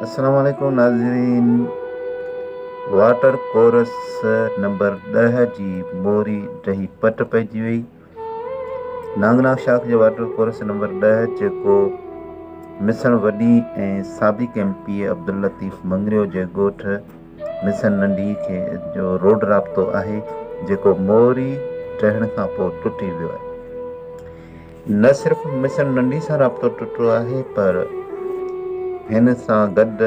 السلام عليڪم ناظرين واٽر ڪورس نمبر 10 جي موري ڊهي پٽ پئجي وئي. نانگناگ شاخ جو واٽر ڪورس نمبر 10 جيڪو مسڻ وڏي ۽ سابق ايم پي اي عبداللطيف مڱريو جي ڳوٺ مسڻ ننڍي کي جو روڊ رابطو آهي جيڪو موري ڊهڻ کان پوء ٽٽي ويو آهي. نه صرف مسڻ ننڍي سان رابطو ٽٽو آهي پر هن سان گڏ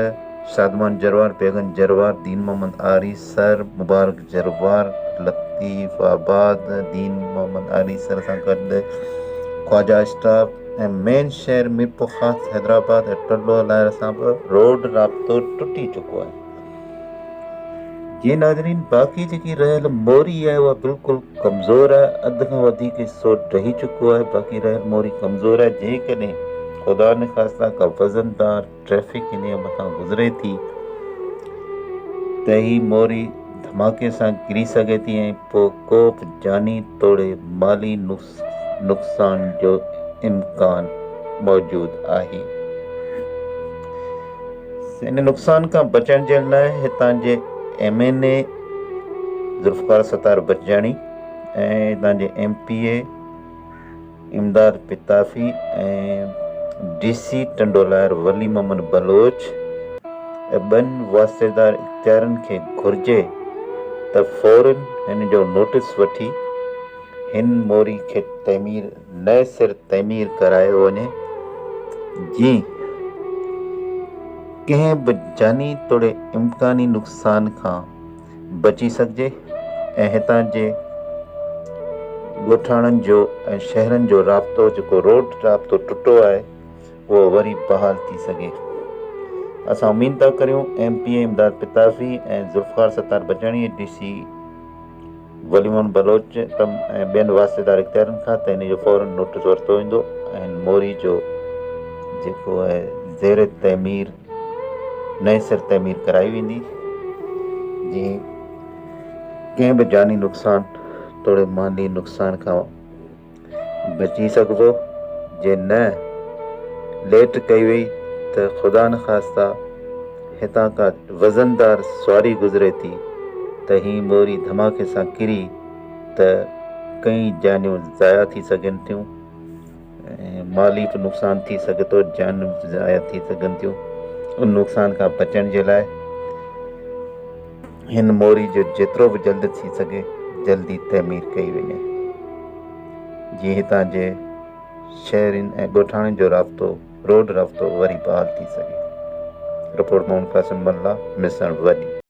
شادمان جروار، بيگن جروار، دين محمد آريسر، مبارڪ جروار، لطيف آباد، دين محمد آريسر سان گڏ خواجه اسٽاپ ۽ مين شهر ميرپورخاص، حيدرآباد ۽ ٽنڊو الهيار سان به روڊ رابطو ٽٽي چڪو آهي. جي ناظرين باقي جيڪي رهيل موري آهي اها بلڪل ڪمزور آهي اڌ کان وڌيڪ حصو ڊهي چڪو آهي باقي رهيل موري ڪمزور آهي جيڪڏهن خدا نخواسته ڪا وزندار ٽريفڪ ان جي مٿان گذري ٿي ته هي موري ڌماڪي سان ڪري سگهي ٿي ۽ پوء ڪو به جاني توڙي مالي نقصان جو امڪان موجود آهي. ان نقصان کان بچڻ جي لاء هتان جي M N A Zulfiqar Sattar Bachani ۽ هتان جي M P A Imdad Pitafi ۽ D C Tando Allahyar Wali Muhammad Baloch ۽ ٻين واسطيدار اختيارين کي گهرجي ته فورن هن جو نوٽيس وٺي هن موري کي تعمير نئين سر تعمير ڪرايو وڃي جيئن ڪنهن به جاني توڙي امڪاني نقصان کان بچي سگهجي ۽ هتان جي ڳوٺاڻن جو ۽ شهرن جو رابطو جيڪو روڊ رابطو ٽٽو آهي اهو وري بحال ٿي سگهي. اسان اميد ٿا ڪريون M P A Imdad Pitafi ۽ Zulfiqar Sattar Bachani D C Wali Muhammad Baloch تم ۽ ٻين واسطيدار اختيارين کان ته ان جو فورن نوٽس ورتو ويندو ۽ موري جو جيڪو آهي زير تعمير نئين سر تعمير ڪرائي ويندي جيئن ڪنهن به جاني نقصان توڙي مالي نقصان کان بچي سگهبو، جي نه ليٽ ڪئي وئي ته خدانخواسته هتان ڪا وزندار سواري گذري ٿي ته هي موري ڌماڪي سان ڪري ته ڪئين جانيون ضايع ٿي سگهن ٿيون ۽ مالي به نقصان ٿي سگهي ٿو، جانيون به ضايع ٿي سگهن ٿيون، ان نقصان کان بچڻ جي لاء هن موري جو جيترو به جلد ٿي سگهي جلدي تعمير ڪئي وڃي جيئن هتان جي شهرين ۽ ڳوٺاڻن جو رابطو روڊ رابطو وري بحال ٿي سگهي. رپورٽ محمد قاسم ملاح، مسڻ وڏي.